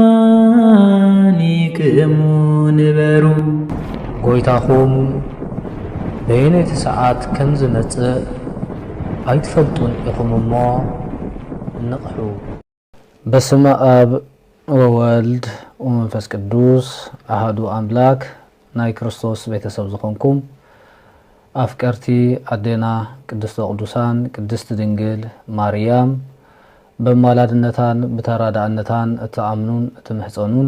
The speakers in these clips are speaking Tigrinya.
ድልዋኒ ክእሙ ንበሩ። ጎይታኹም በየነይቲ ሰዓት ከም ዝመጽእ ኣይትፈልጡን ኢኹም እሞ ንቕሑ። በስመ ኣብ ወወልድ ወመንፈስ ቅዱስ ኣሃዱ ኣምላክ። ናይ ክርስቶስ ቤተሰብ ዝኾንኩም ኣፍቀርቲ ኣዴና ቅድስተ ቅዱሳን ቅድስቲ ድንግል ማርያም፣ በማላድነታን ብተራዳእነታን እትኣምኑን እትምሕጸኑን፣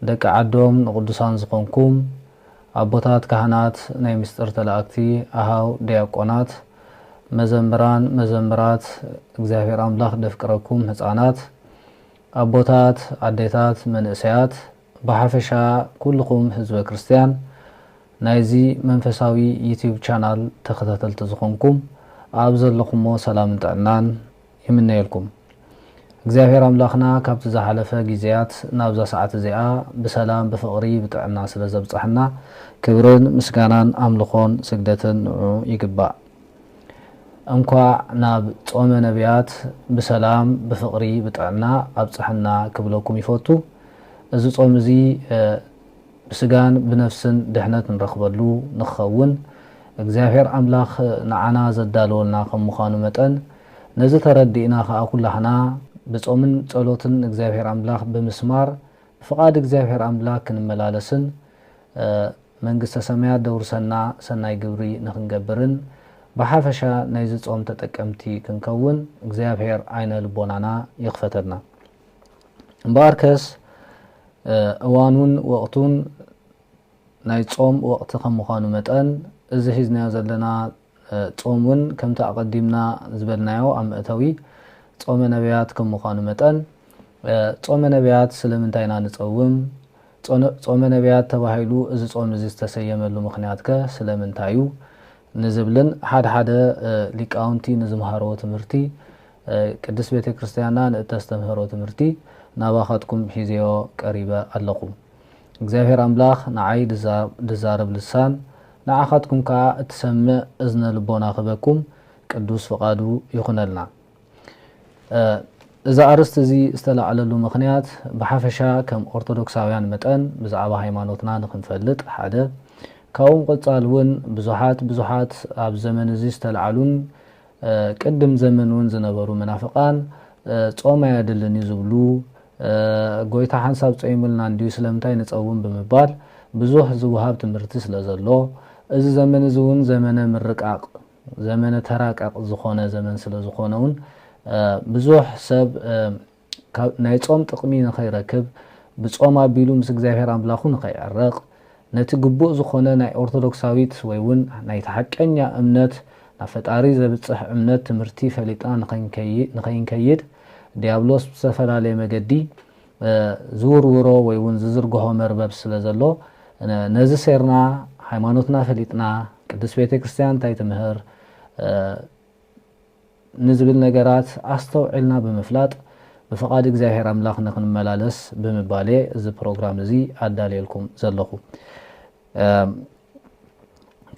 ደቂ ዓዶም ንቅዱሳን ዝኾንኩም ኣቦታት ካህናት፣ ናይ ምስጢር ተላእክቲ፣ ኣሃው ዲያቆናት፣ መዘምራን መዘምራት፣ እግዚኣብሔር ኣምላኽ ደፍቅረኩም ህፃናት፣ ኣቦታት፣ ኣዴታት፣ መንእሰያት፣ ብሓፈሻ ኩልኹም ህዝበ ክርስትያን ናይዚ መንፈሳዊ ዩቲዩብ ቻናል ተኸታተልቲ ዝኾንኩም ኣብ ዘለኹሞ ሰላምን ጥዕናን ይምነየልኩም። እግዚኣብሔር ኣምላኽና ካብቲ ዝሓለፈ ግዜያት ናብዛ ሰዓት እዚኣ ብሰላም፣ ብፍቕሪ፣ ብጥዕና ስለ ዘብጽሐና ክብርን ምስጋናን ኣምልኾን ስግደትን ንዑ ይግባእ። እንኳዕ ናብ ጾመ ነቢያት ብሰላም፣ ብፍቕሪ፣ ብጥዕና ኣብጽሐና ክብለኩም ይፈቱ። እዚ ጾም እዚ፣ እ፣ ብስጋን ብነፍስን ድሕነት ንረኽበሉ ንኸውን እግዚኣብሔር ኣምላኽ ንዓና ዘዳለወልና ከም ምዃኑ መጠን፣ ነዚ ተረዲእና ኸኣ ኩላህና ብጾምን ጸሎትን እግዚኣብሔር ኣምላኽ ብምስማር፣ ብፍቓድ እግዚኣብሔር ኣምላኽ ክንመላለስን፣ እ፣ መንግስተ ሰማያት ደውርሰና ሰናይ ግብሪ ንኽንገብርን፣ ብሓፈሻ ናይዚ ጾም ተጠቀምቲ ክንከውን እግዚኣብሔር ዓይነ ልቦናና ይኽፈተልና። እምበኣርከስ፣ እ፣ እዋኑን ወቕቱን ናይ ጾም ወቕቲ ከም ምዃኑ መጠን፣ እዚ ሒዝናዮ ዘለና፣ እ፣ ጾም እውን ከምቲ ኣቐዲምና ዝበልናዮ ኣብ መእተዊ ጾመ ነቢያት ከም ምዃኑ መጠን፣ እ፣ ጾመ ነቢያት ስለምንታይ ኢና ንጸውም? ጾነ-፣ ጾመ ነቢያት ተባሂሉ እዚ ጾም እዚ ዝተሰየመሉ ምኽንያት ከ ስለምንታይ እዩ? ንዝብልን ሓደ ሓደ፣ እ፣ ሊቃውንቲ ንዝምሃርዎ ትምህርቲ፣ እ፣ ቅድስት ቤተ ክርስቲያንና ንእተስተምህሮ ትምህርቲ ናባኻትኩም ሒዘዮ ቀሪበ ኣለኹ። እግዚኣብሔር ኣምላኽ ንዓይ ድዛ-፣ ድዛረብ ልሳን፣ ንዓኻትኩም ከኣ እትሰምዕ እዝነ ልቦና ክህበኩም ቅዱስ ፍቓዱ ይኹነልና። እ፣ እዚ ኣርእስቲ እዚ ዝተላዕለሉ ምኽንያት ብሓፈሻ ከም ኦርቶዶክሳውያን መጠን ብዛዕባ ሃይማኖትና ንኽንፈልጥ ሓደ፣ ካብኡ ምቕጻል እውን ብዙሓት ብዙሓት ኣብ ዘመን እዚ ዝተላዕሉን፣ እ፣ ቅድም ዘመን እውን ዝነበሩ መናፍቃን፣ እ፣ ጾም ኣየድልን እዩ ዝብሉ፣ እ፣ ጎይታ ሓንሳብ ጾይሙልና እንድዩ ስለምንታይ ንጸውም ብምባል ብዙሕ ዝወሃብ ትምህርቲ ስለ ዘሎ፣ እዚ ዘመን እዚ እውን ዘመነ ምርቃቕ፣ ዘመነ ተራቀቕ ዝኾነ ዘመን ስለ ዝኾነ እውን፣ እ፣ ብዙሕ ሰብ፣ እ፣ ካብ ናይ ጾም ጥቕሚ ንኸይረክብ፣ ብጾም ኣቢሉ ምስ እግዚኣብሔር ኣምላኹ ንኸይዕረቕ፣ ነቲ ግቡእ ዝኾነ ናይ ኦርቶዶክሳዊት ወይ እውን ናይቲ ሓቀኛ እምነት ናብ ፈጣሪ ዘብጽሕ እምነት ትምህርቲ ፈሊጥና ንኸይንከይ-፣ ንኸይንከይድ ዲያብሎስ ብዝተፈላለየ መገዲ፣ እ፣ ዝውርውሮ ወይ እውን ዝዝርግሖ መርበብ ስለ ዘሎ፣ ነ-፣ ነዚ ሴርና ሃይማኖትና ፈሊጥና ቅድስት ቤተ ክርስቲያን እንታይ ትምህር፣ እ፣ ንዝብል ነገራት ኣስተውዒልና ብምፍላጥ ብፍቓድ እግዚኣብሔር ኣምላኽ ንኽንመላለስ ብምባል እየ እዚ ፕሮግራም እዚ ኣዳልየልኩም ዘለኹ። እም፣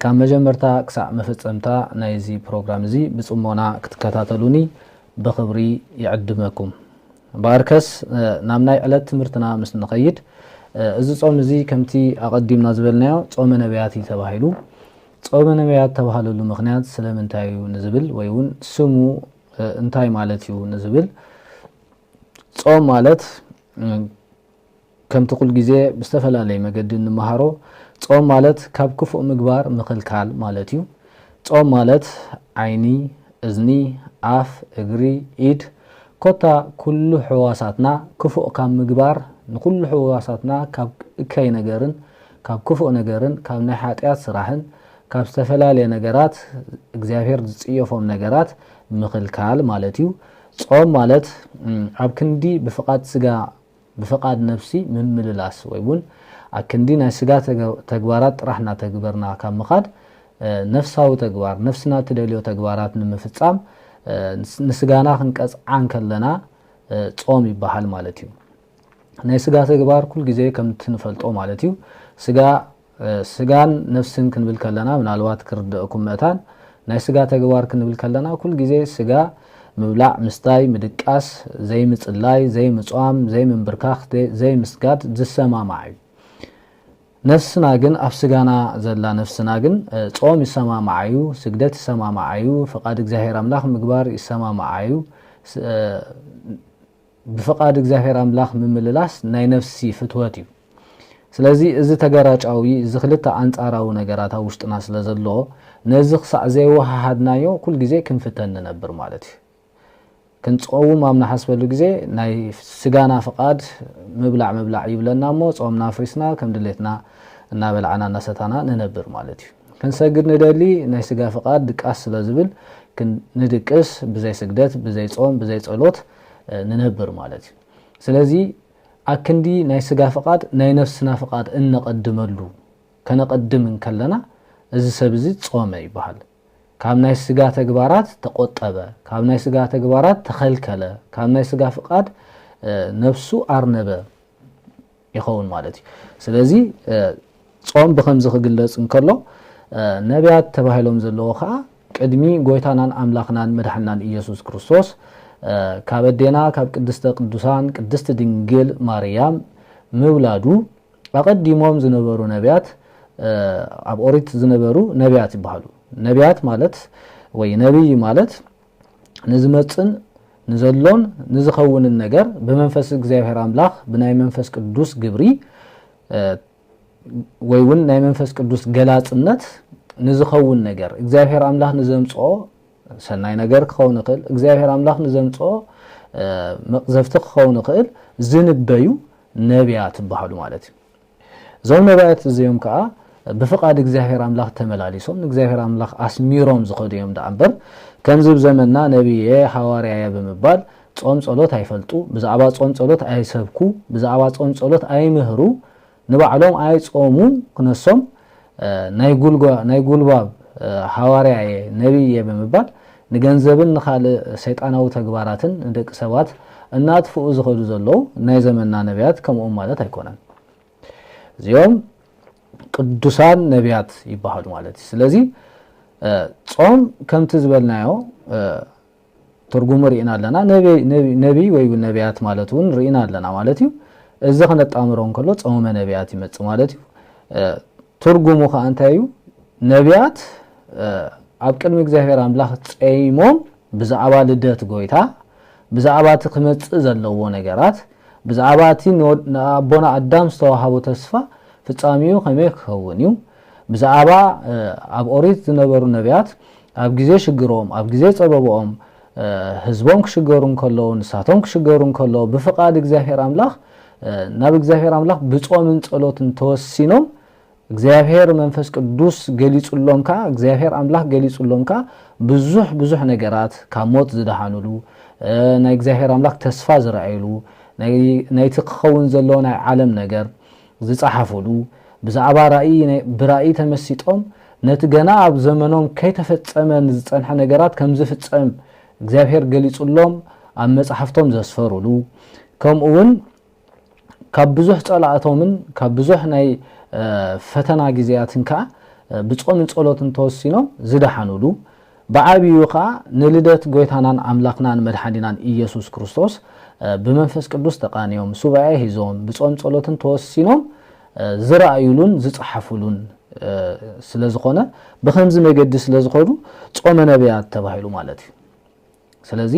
ካብ መጀመርታ ክሳዕ መፈጸምታ ናይዚ ፕሮግራም እዚ ብጽሞና ክትከታተሉኒ ብኽብሪ ይዕድመኩም። እምበኣርከስ፣ እ፣ ናብ ናይ ዕለት ትምህርትና ምስ ንኸይድ፣ እ፣ እዚ ጾም እዚ ከምቲ ኣቐዲምና ዝበልናዮ ጾመ ነቢያት እዩ ተባሂሉ። ጾመ ነቢያት ተባህለሉ ምኽንያት ስለምንታይ እዩ ንዝብል ወይ እውን ስሙ፣ እ፣ እንታይ ማለት እዩ ንዝብል፣ ጾም ማለት፣ እ፣ ከምቲ ኩል ግዜ ብዝተፈላለየ መገዲ እንመሃሮ፣ ጾም ማለት ካብ ክፉእ ምግባር ምኽልካል ማለት እዩ። ጾም ማለት ዓይኒ፣ እዝኒ፣ ኣፍ፣ እግሪ፣ ኢድ፣ ኮታ ኩሉ ሕዋሳትና ክፉእ ካብ ምግባር፣ ንኩሉ ሕዋሳትና ካብ እከይ ነገርን ካብ ክፉእ ነገርን ካብ ናይ ሓጢኣት ስራሕን ካብ ዝተፈላለየ ነገራት እግዚኣብሔር ዝጽየፎም ነገራት ምኽልካል ማለት እዩ። ጾም ማለት፣ እም፣ ኣብ ክንዲ ብፍቓድ ስጋ ብፍቓድ ነፍሲ ምምልላስ ወይ እውን ኣብ ክንዲ ናይ ስጋ ተገ-፣ ተግባራት ጥራሕ እናተግበርና ካብ ምኻድ፣ እ፣ ነፍሳዊ ተግባር፣ ነፍስና እትደልዮ ተግባራት ንምፍጻም፣ እ፣ ንስ-፣ ንስጋና ክንቀጽዓ እንከለና፣ እ፣ ጾም ይበሃል ማለት እዩ። ናይ ስጋ ተግባር ኩል ግዜ ከምቲ ንፈልጦ ማለት እዩ። ስጋ፣ እ፣ ስጋን ነፍስን ክንብል ከለና ምናልባት ክርደአኩም መእታን፣ ናይ ስጋ ተግባር ክንብል ከለና ኩል ግዜ ስጋ፣ ምብላዕ፣ ምስታይ፣ ምድቃስ፣ ዘይምጽላይ፣ ዘይምጽዋም፣ ዘይምንብርካኽ፣ ዘይምስጋድ ዝሰማማዕ እዩ። ነፍስና ግን፣ ኣብ ስጋና ዘላ ነፍስና ግን ጾም ይሰማማዓ እዩ፣ ስግደት ይሰማማዓ እዩ፣ ፍቓድ እግዚኣብሔር ኣምላኽ ምግባር ይሰማማዓ እዩ። ብፍቓድ እግዚኣብሔር ኣምላኽ ምምልላስ ናይ ነፍሲ ፍትወት እዩ። ስለዚ እዚ ተገራጫዊ፣ እዚ ክልተ ኣንጻራዊ ነገራት ኣብ ውሽጥና ስለ ዘሎ፣ ነዚ ክሳዕ ዘይወሃሃድናዮ ኩል ግዜ ክንፍተን ንነብር ማለት እዩ። ክንጸውም ኣብ ንሓስበሉ ግዜ ናይ ስጋና ፍቓድ ምብላዕ ምብላዕ ይብለና እሞ ጾምና ኣፍሪስና ከም ድሌትና እናበላዕና እናሰታና ንነብር ማለት እዩ። ክንሰግድ ንደሊ ናይ ስጋ ፍቓድ ድቃስ ስለ ዝብል ንድቅስ ብዘይ ስግደት፣ ብዘይ ጾም፣ ብዘይ ጸሎት ንነብር ማለት እዩ። ስለዚ ኣክንዲ ናይ ስጋ ፍቓድ ናይ ነፍስና ፍቓድ እነቐድመሉ ከነቐድም እንከለና እዚ ሰብ እዚ ጾመ ይበሃል። ካብ ናይ ስጋ ተግባራት ተቖጠበ፣ ካብ ናይ ስጋ ተግባራት ተኸልከለ፣ ካብ ናይ ስጋ ፍቓድ ነፍሱ ኣርነበ ይኸውን ማለት እዩ። ስለዚ ጾም ብኸምዚ ክግለጽ እንከሎ ነቢያት ተባሂሎም ዘለዎ ኸዓ ቅድሚ ጎይታናን ኣምላኽናን መድሓናን ኢየሱስ ክርስቶስ ካብ ኣዴና ካብ ቅድስተ ቅዱሳን ቅድስቲ ድንግል ማርያም ምውላዱ ኣቐዲሞም ዝነበሩ ነቢያት ኣብ ኦሪት ዝነበሩ ነቢያት ይበሃሉ። ነቢያት ማለት ወይ ነቢይ ማለት ንዝመጽን ንዘሎን ንዝኸውንን ነገር ብመንፈስ እግዚኣብሔር ኣምላኽ ብናይ መንፈስ ቅዱስ ግብሪ ወይ እውን ናይ መንፈስ ቅዱስ ገላጽነት ንዝኸውን ነገር እግዚኣብሔር ኣምላኽ ንዘምጽኦ ሰናይ ነገር ክኸውን ይኽእል፣ እግዚኣብሔር ኣምላኽ ንዘምጽኦ መቕዘፍቲ ክኸውን ይኽእል ዝንበዩ ነቢያት ይበሃሉ ማለት እዩ። እዞም ነቢያት እዚኦም ከዓ ብፍቓድ እግዚኣብሔር ኣምላኽ ተመላሊሶም ንእግዚኣብሔር ኣምላኽ ኣስሚሮም ዝኸዱ እዮም ደኣ እምበር ከምዚ ብዘመንና ነቢየ ሃዋርያየ ብምባል ጾም ጸሎት ኣይፈልጡ፣ ብዛዕባ ጾም ጸሎት ኣይሰብኩ፣ ብዛዕባ ጾም ጸሎት ኣይምህሩ፣ ንባዕሎም ኣይጾሙ ክነሶም ናይ ጉልባብ ሃዋርያየ ነቢየ ብምባል ንገንዘብን ንኻልእ ሰይጣናዊ ተግባራትን ንደቂ ሰባት እናጥፍኡ ዝኸዱ ዘለዉ ናይ ዘመንና ነቢያት ከምኦም ማለት ኣይኮነን። እዚኦም ቅዱሳን ነቢያት ይበሃሉ ማለት እዩ። ስለዚ ጾም ከምቲ ዝበልናዮ ትርጉሙ ርኢና ኣለና። ነቢይ ወይ እውን ነቢያት ማለት እውን ርኢና ኣለና ማለት እዩ። እዚ ክነጣምሮ እንከሎ ጾመ ነቢያት ይመጽእ ማለት እዩ። ትርጉሙ ከዓ እንታይ እዩ? ነቢያት ኣብ ቅድሚ እግዚኣብሔር ኣምላኽ ጸይሞም ብዛዕባ ልደት ጎይታ፣ ብዛዕባ እቲ ክመጽእ ዘለዎ ነገራት፣ ብዛዕባ እቲ ንኣቦና ኣዳም ዝተዋሃቦ ተስፋ ፍጻሜኡ ከመይ ክኸውን እዩ፣ ብዛዕባ ኣብ ኦሪት ዝነበሩ ነቢያት ኣብ ግዜ ሽግሮም፣ ኣብ ግዜ ጸበብኦም፣ ህዝቦም ክሽገሩ እንከለዉ፣ ንሳቶም ክሽገሩ እንከለዉ፣ ብፍቓድ እግዚኣብሔር ኣምላኽ ናብ እግዚኣብሔር ኣምላኽ ብጾምን ጸሎትን ተወሲኖም እግዚኣብሔር መንፈስ ቅዱስ ገሊጹሎም ከኣ እግዚኣብሔር ኣምላኽ ገሊጹሎም ከኣ ብዙሕ ብዙሕ ነገራት ካብ ሞት ዝደሓኑሉ ናይ እግዚኣብሔር ኣምላኽ ተስፋ ዝረኣዩሉ ናይቲ ክኸውን ዘሎ ናይ ዓለም ነገር ዝጸሓፉሉ ብዛዕባ ራእይ ብራእይ ተመሲጦም ነቲ ገና ኣብ ዘመኖም ከይተፈጸመ ንዝጸንሐ ነገራት ከም ዝፍጸም እግዚኣብሔር ገሊጹሎም ኣብ መጻሕፍቶም ዘስፈሩሉ ከምኡ እውን ካብ ብዙሕ ጸላእቶምን ካብ ብዙሕ ናይ ፈተና ግዜያትን ከኣ ብጾምን ጸሎትን ተወሲኖም ዝደሓኑሉ ብዓብዩ ከኣ ንልደት ጎይታናን ኣምላኽናን መድሓኒናን ኢየሱስ ክርስቶስ ብመንፈስ ቅዱስ ተቃንዮም ሱባኤ ሒዞም ብጾም ጸሎትን ተወሲኖም ዝረኣዩሉን ዝጸሓፉሉን ስለ ዝኾነ ብኸምዚ መገዲ ስለ ዝኸዱ ጾመ ነቢያት ተባሂሉ ማለት እዩ። ስለዚ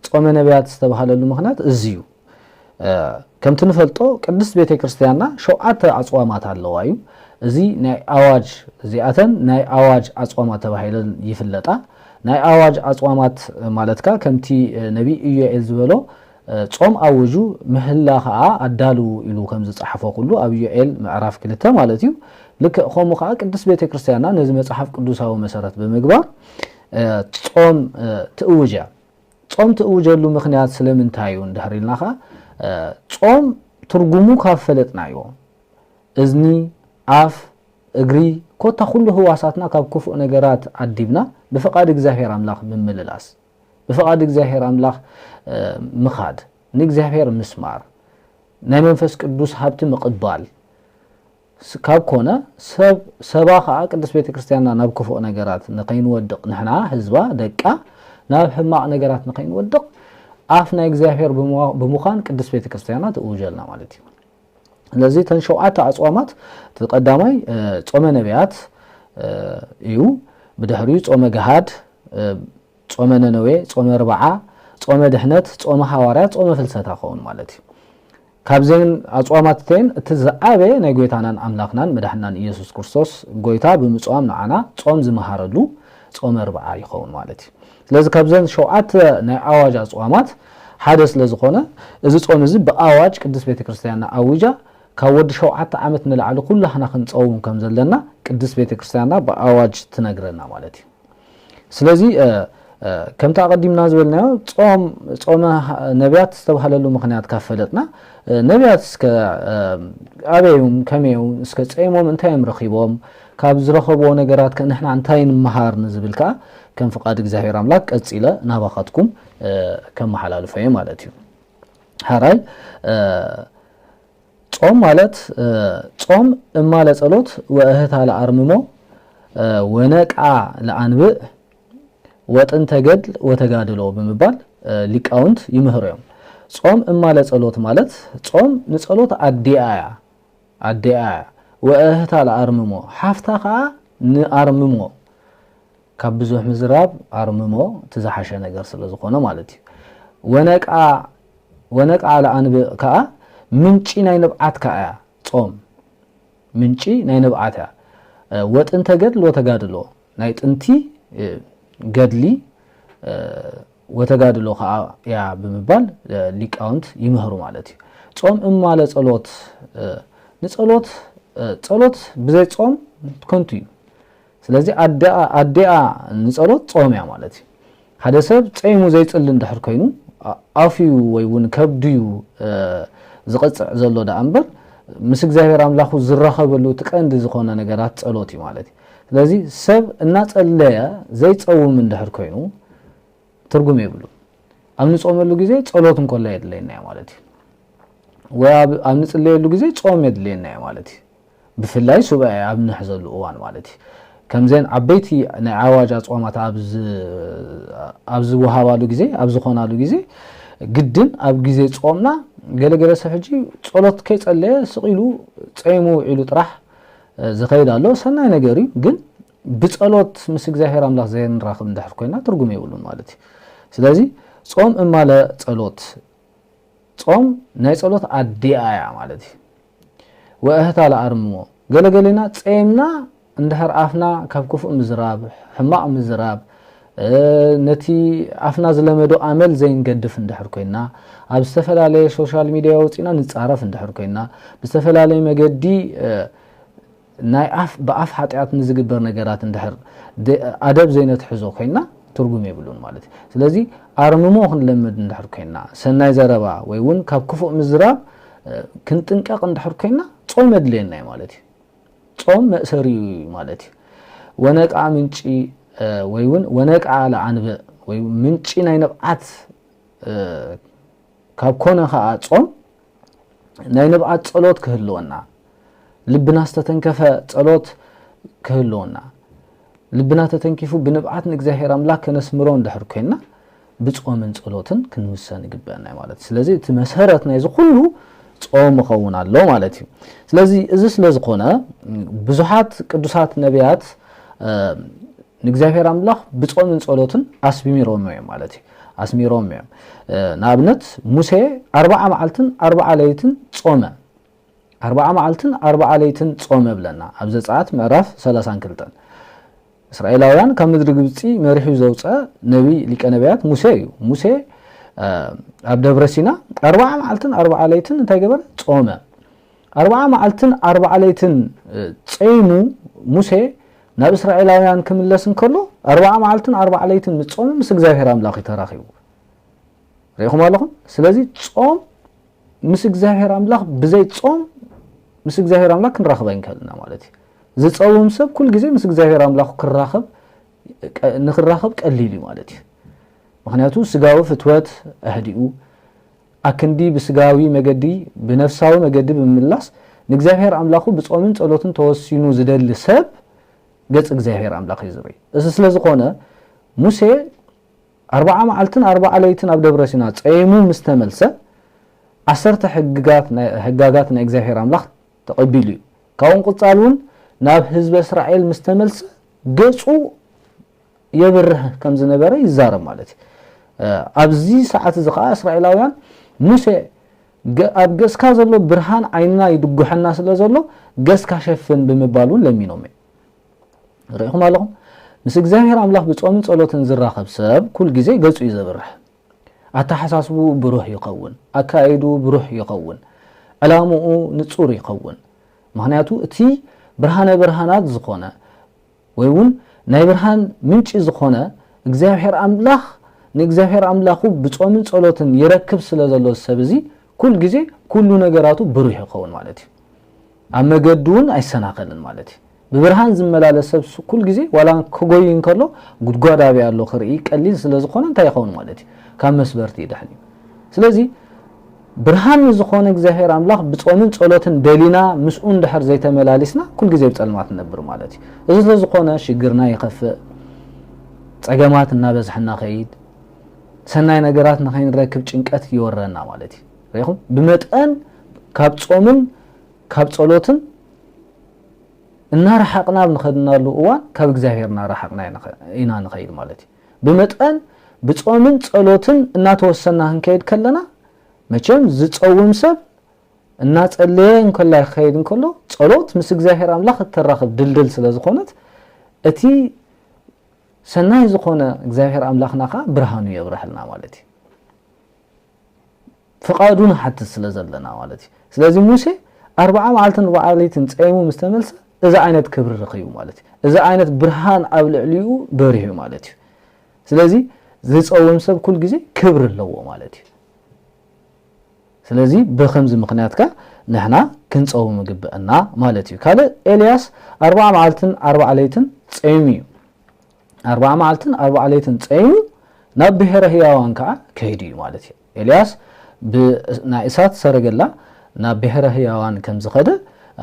ጾመ ነቢያት ዝተባሃለሉ ምኽንያት እዚ እዩ። ከምቲ ንፈልጦ ቅድስት ቤተ ክርስቲያንና ሸውዓተ ኣጽዋማት ኣለዋ እዩ። እዚ ናይ ኣዋጅ እዚኣተን ናይ ኣዋጅ ኣጽዋማት ተባሂለን ይፍለጣ። ናይ ኣዋጅ ኣጽዋማት ማለትካ ከምቲ ነቢይ ኢዮኤል ዝበሎ ጾም ኣውጁ ምህላ ኸዓ ኣዳልዉ ኢሉ ከም ዝጸሓፎ ኩሉ ኣብ ኢዮኤል ምዕራፍ ክልተ ማለት እዩ። ልክእ ከምኡ ኸዓ ቅድስት ቤተ ክርስቲያንና ነዚ መጽሓፍ ቅዱሳዊ መሰረት ብምግባር ጾም ትእውጅ እያ። ጾም ትእውጀሉ ምኽንያት ስለምንታይ እዩ እንድሕር ኢልና ኸዓ ጾም ትርጉሙ ካብ ፈለጥናዮ እዝኒ፣ ኣፍ፣ እግሪ ኮታ ኩሉ ህዋሳትና ካብ ክፉእ ነገራት ዓዲብና ብፍቓድ እግዚኣብሔር ኣምላኽ ምምልላስ፣ ብፍቓድ እግዚኣብሔር ኣምላኽ ምኻድ፣ ንእግዚኣብሔር ምስማር፣ ናይ መንፈስ ቅዱስ ሃብቲ ምቕባል ካብ ኮነ ሰብ ሰባ ኸዓ ቅድስት ቤተ ክርስቲያንና ናብ ክፉእ ነገራት ንኸይንወድቕ ንሕና ህዝባ ደቃ ናብ ሕማቕ ነገራት ንኸይንወድቕ ኣፍ ናይ እግዚኣብሔር ብምዃን ቅድስት ቤተ ክርስቲያና ትእውጀልና ማለት እዩ። ስለዚ እተን ሸውዓተ ኣጽዋማት እቲ ቀዳማይ ጾመ ነቢያት እዩ። ብድሕሪኡ ጾመ ገሃድ፣ ጾመ ነነዌ፣ ጾመ ርብዓ፣ ጾመ ድሕነት፣ ጾመ ሃዋርያት፣ ጾመ ፍልሰታ ክኸውን ማለት እዩ። ካብዘን ኣጽዋማት እተን እቲ ዝዓበየ ናይ ጎይታናን ኣምላኽናን መድሓናን ኢየሱስ ክርስቶስ ጎይታ ብምጽዋም ንዓና ጾም ዝመሃረሉ ጾመ ርብዓ ይኸውን ማለት እዩ። ስለዚ ካብዘን ሸውዓተ ናይ ኣዋጅ ኣጽዋማት ሓደ ስለ ዝኾነ እዚ ጾም እዚ ብኣዋጅ ቅድስት ቤተ ክርስቲያንና ኣዊጃ ካብ ወዲ ሸውዓተ ዓመት ንላዕሊ ኩላህና ክንጸውም ከም ዘለና ቅድስት ቤተ ክርስቲያንና ብኣዋጅ ትነግረና ማለት እዩ። ስለዚ ከምቲ ኣቐዲምና ዝበልናዮ ጾም ጾመ ነቢያት ዝተባህለሉ ምኽንያት ካብ ፈለጥና ነቢያት እስከ ኣበዮም ከመዮም እስከ ጸይሞም እንታይ እዮም ረኺቦም ካብ ዝረኸብዎ ነገራት ከ ንሕና እንታይ ንምሃር ንዝብል ከኣ ከም ፍቓድ እግዚኣብሔር ኣምላክ ቀጺለ ናባኻትኩም ከመሓላልፎ እየ ማለት እዩ። ሓራይ ጾም ማለት ጾም እማለ ጸሎት ወእህታ ለኣርምሞ ወነቃ ለኣንብእ ወጥንተ ገድል ወተጋድሎ ብምባል ሊቃውንት ይምህሩ እዮም። ጾም እማለ ጸሎት ማለት ጾም ንጸሎት ኣዲኣ እያ ኣዲኣ እያ ወእህታ ለኣርምሞ ሓፍታ ከኣ ንኣርምሞ ካብ ብዙሕ ምዝራብ ኣርምሞ እቲ ዝሓሸ ነገር ስለ ዝኾነ ማለት እዩ። ወነቃ ወነቃ ለኣንብእ ከኣ ምንጪ ናይ ንብዓት ከኣ እያ ጾም ምንጪ ናይ ንብዓት እያ። ወጥንተ ገድል ወተጋድሎ ናይ ጥንቲ ገድሊ ወተጋድሎ ከኣ እያ ብምባል ሊቃውንት ይምህሩ ማለት እዩ። ጾም እማለ ጸሎት ንጸሎት ጸሎት ብዘይ ጾም ከንቱ እዩ። ስለዚ ኣዲኣ ኣዲኣ ንጸሎት ጾም እያ ማለት እዩ። ሓደ ሰብ ጸይሙ ዘይጽሊ እንድሕር ኮይኑ ኣፉዩ ወይ እውን ከብዱዩ ዝቕጽዕ ዘሎ ደኣ እምበር ምስ እግዚኣብሔር ኣምላኹ ዝራኸበሉ እቲ ቀንዲ ዝኾነ ነገራት ጸሎት እዩ ማለት እዩ። ስለዚ ሰብ እናጸለየ ዘይጸውም እንድሕር ኮይኑ ትርጉም የብሉ። ኣብ ንጾመሉ ግዜ ጸሎት እንኮላ የድለየና እዩ ማለት እዩ። ወይ ኣብ ንጽለየሉ ግዜ ጾም የድለየና እዩ ማለት እዩ። ብፍላይ ሱባኤ ኣብ ንሕዘሉ እዋን ማለት እዩ። ከምዘን ዓበይቲ ናይ ኣዋጅ ኣጽዋማት ኣብ ዝወሃባሉ ግዜ ኣብ ዝኾናሉ ግዜ ግድን ኣብ ግዜ ጾምና ገለገለ ሰብ ሕጂ ጸሎት ከይጸለየ ስቕ ኢሉ ጸይሙ ውዒሉ ጥራሕ ዝኸይድ ኣሎ። ሰናይ ነገር እዩ፣ ግን ብጸሎት ምስ እግዚኣብሔር ኣምላኽ ዘይንራኽብ እንድሕር ኮይና ትርጉም የብሉን ማለት እዩ። ስለዚ ጾም እማለ ጸሎት ጾም ናይ ጸሎት ኣዲኣ እያ ማለት እዩ። ወእህታ ለኣርምሞ ገለገሌና ጸይምና እንድሕር ኣፍና ካብ ክፉእ ምዝራብ ሕማቕ ምዝራብ ነቲ ኣፍና ዝለመዶ ኣመል ዘይንገድፍ እንድሕር ኮይና ኣብ ዝተፈላለየ ሶሻል ሚድያ ወፂና ንፃረፍ እንድሕር ኮይና ብዝተፈላለየ መገዲ ናይ ኣፍ ብኣፍ ሓጢኣት ንዝግበር ነገራት እንድሕር ኣደብ ዘይነትሕዞ ኮይና ትርጉም የብሉን ማለት እዩ። ስለዚ ኣርምሞ ክንለምድ እንድሕር ኮይና ሰናይ ዘረባ ወይ እውን ካብ ክፉእ ምዝራብ ክንጥንቀቕ እንድሕር ኮይና ጾም የድልየና እዩ ማለት እዩ። ጾም መእሰሪ እዩ ማለት እዩ። ወነቃ ምንጪ ወይ እውን ወነቃ ለኣንብእ ወይ ምንጪ ናይ ንብዓት ካብ ኮነ ከዓ ጾም ናይ ንብዓት ጸሎት ክህልወና ልብና ዝተተንከፈ ጸሎት ክህልወና ልብና ተተንኪፉ ብንብዓት ንእግዚኣብሔር ኣምላክ ከነስምሮ እንድሕር ኮይንና ብጾምን ጸሎትን ክንውሰን ይግበአና ማለት እዩ። ስለዚ እቲ መሰረት ናይዚ ኩሉ ጾም ይኸውን ኣሎ ማለት እዩ። ስለዚ እዚ ስለ ዝኾነ ብዙሓት ቅዱሳት ነቢያት ንእግዚኣብሔር ኣምላኽ ብጾምን ጸሎትን ኣስሚሮም እዮም ማለት እዩ። ኣስሚሮም እዮም። ንኣብነት ሙሴ ኣርብዓ መዓልትን ኣርብዓ ለይትን ጾመ። ኣርብዓ መዓልትን ኣርብዓ ለይትን ጾመ ብለና ኣብ ዘጸኣት ምዕራፍ ሰላሳን ክልተን። እስራኤላውያን ካብ ምድሪ ግብጺ መሪሑ ዘውጸ ነቢ ሊቀ ነቢያት ሙሴ እዩ። ሙሴ ኣብ ደብረ ሲና ኣርብዓ መዓልትን ኣርብዓ ለይትን እንታይ ገበረ? ጾመ። ኣርብዓ መዓልትን ኣርብዓ ለይትን ጸይሙ ሙሴ ናብ እስራኤላውያን ክምለስ እንከሎ ኣርብዓ መዓልትን ኣርብዓ ለይትን ምስ ጾመ ምስ እግዚኣብሔር ኣምላኽ እዩ ተራኺቡ። ርኢኹም ኣለኹም? ስለዚ ጾም ምስ እግዚኣብሔር ኣምላኽ ብዘይ ጾም ምስ እግዚኣብሔር ኣምላኽ ክንራኸብ ኣይንክእልና ማለት እዩ። ዝጸውም ሰብ ኩል ግዜ ምስ እግዚኣብሔር ኣምላኹ ክራኸብ ንክራኸብ ቀሊል እዩ ማለት እዩ። ምክንያቱ ስጋዊ ፍትወት ኣህዲኡ ኣክንዲ ብስጋዊ መገዲ ብነፍሳዊ መገዲ ብምምላስ ንእግዚኣብሔር ኣምላኹ ብጾምን ጸሎትን ተወሲኑ ዝደሊ ሰብ ገጽ እግዚኣብሔር ኣምላኽ እዩ ዝርኢ። እዚ ስለ ዝኾነ ሙሴ ኣርብዓ መዓልትን ኣርብዓ ለይትን ኣብ ደብረ ሲና ጸይሙ ምስ ተመልሰ፣ ዓሰርተ ሕግጋት ናይ፣ ሕጋጋት ናይ እግዚኣብሔር ኣምላኽ ተቐቢሉ እዩ። ካብኡ ንቕጻል እውን ናብ ህዝበ እስራኤል ምስ ተመልሰ፣ ገጹ የብርህ ከም ዝነበረ ይዛረብ ማለት እዩ። እ፣ ኣብዚ ሰዓት እዚ ኸዓ እስራኤላውያን፣ "ሙሴ፣ ገ-፣ ኣብ ገጽካ ዘሎ ብርሃን ዓይንና ይድጉሐና ስለ ዘሎ፣ ገጽካ ሸፍን" ብምባል እውን ለሚኖም እዮም። ርኢኹም ኣለኹም? ምስ እግዚኣብሔር ኣምላኽ ብጾምን ጸሎትን ዝራኸብ ሰብ ኩል ግዜ ገጹ እዩ ዘብርህ። ኣተሓሳስቡ ብሩህ ይኸውን፣ ኣካይዱ ብሩህ ይኸውን፣ ዕላምኡ ንጹር ይኸውን። ምኽንያቱ እቲ ብርሃነ ብርሃናት ዝኾነ ወይ እውን ናይ ብርሃን ምንጪ ዝኾነ እግዚኣብሔር ኣምላኽ፣ ንእግዚኣብሔር ኣምላኹ ብጾምን ጸሎትን ይረክብ ስለ ዘሎ ሰብ እዚ ኩል ግዜ ኩሉ ነገራቱ ብሩህ ይኸውን ማለት እዩ። ኣብ መገዱ እውን ኣይሰናኸልን ማለት እዩ። ብብርሃን ዝመላለስ ሰብ ስ-፣ ኩል ግዜ ዋላ ክጎይ እንከሎ ጉድጓድ ኣበይ ኣሎ ክርኢ ቀሊል ስለ ዝኾነ እንታይ ይኸውን ማለት እዩ? ካብ መስበርቲ ይድሕን እዩ። ስለዚ ብርሃን ንዝኾነ እግዚኣብሔር ኣምላኽ ብጾምን ጸሎትን ደሊና ምስኡ እንድሕር ዘይተመላሊስና ኩል ግዜ ብጸልማት ንነብር ማለት እዩ። እዚ ስለ ዝኾነ ሽግርና ይኸፍእ፣ ጸገማት እናበዝሐ እናኸይድ፣ ሰናይ ነገራት ንኸይንረክብ ጭንቀት ይወረና ማለት እዩ። ርኢኹም? ብመጠን ካብ ጾምን ካብ ጸሎትን እናረሓቕና ኣብ ንኸድናሉ እዋን ካብ እግዚኣብሔር እናረሓቕና ኢና ንኸ-፣ ኢና ንኸይድ ማለት እዩ። ብመጠን ብጾምን ጸሎትን እናተወሰና ክንከይድ ከለና፣ መቸም ዝጸውም ሰብ እናጸለየ እንከላ ክኸይድ እንከሎ፣ ጸሎት ምስ እግዚኣብሔር ኣምላኽ እተራኽብ ድልድል ስለ ዝኾነት፣ እቲ ሰናይ ዝኾነ እግዚኣብሔር ኣምላኽና ኸዓ ብርሃኑ የብርሃልና ማለት እዩ። ፍቓዱ ንሓትት ስለ ዘለና ማለት እዩ። ስለዚ ሙሴ ኣርብዓ መዓልትን ኣርብዓ ለይትን ጸይሙ ምስ ተመልሰ፣ እዚ ዓይነት ክብሪ ረኺቡ ማለት እዩ። እዚ ዓይነት ብርሃን ኣብ ልዕሊኡ በሪሁ ማለት እዩ። ስለዚ ዝጸውም ሰብ ኩል ግዜ ክብሪ ኣለዎ ማለት እዩ። ስለዚ ብኸምዚ ምኽንያት ከ ንሕና ክንጸውም ይግብአና ማለት እዩ። ካልእ ኤልያስ ኣርብዓ መዓልትን ኣርብዓ ለይትን ጸይሙ እዩ። ኣርብዓ መዓልትን ኣርብዓ ለይትን ጸይሙ ናብ ብሔረ ህያዋን ከኣ ከይዱ እዩ ማለት እዩ። ኤልያስ ብ-፣ ናይ እሳት ሰረገላ ናብ ብሔረ ህያዋን ከም ዝኸደ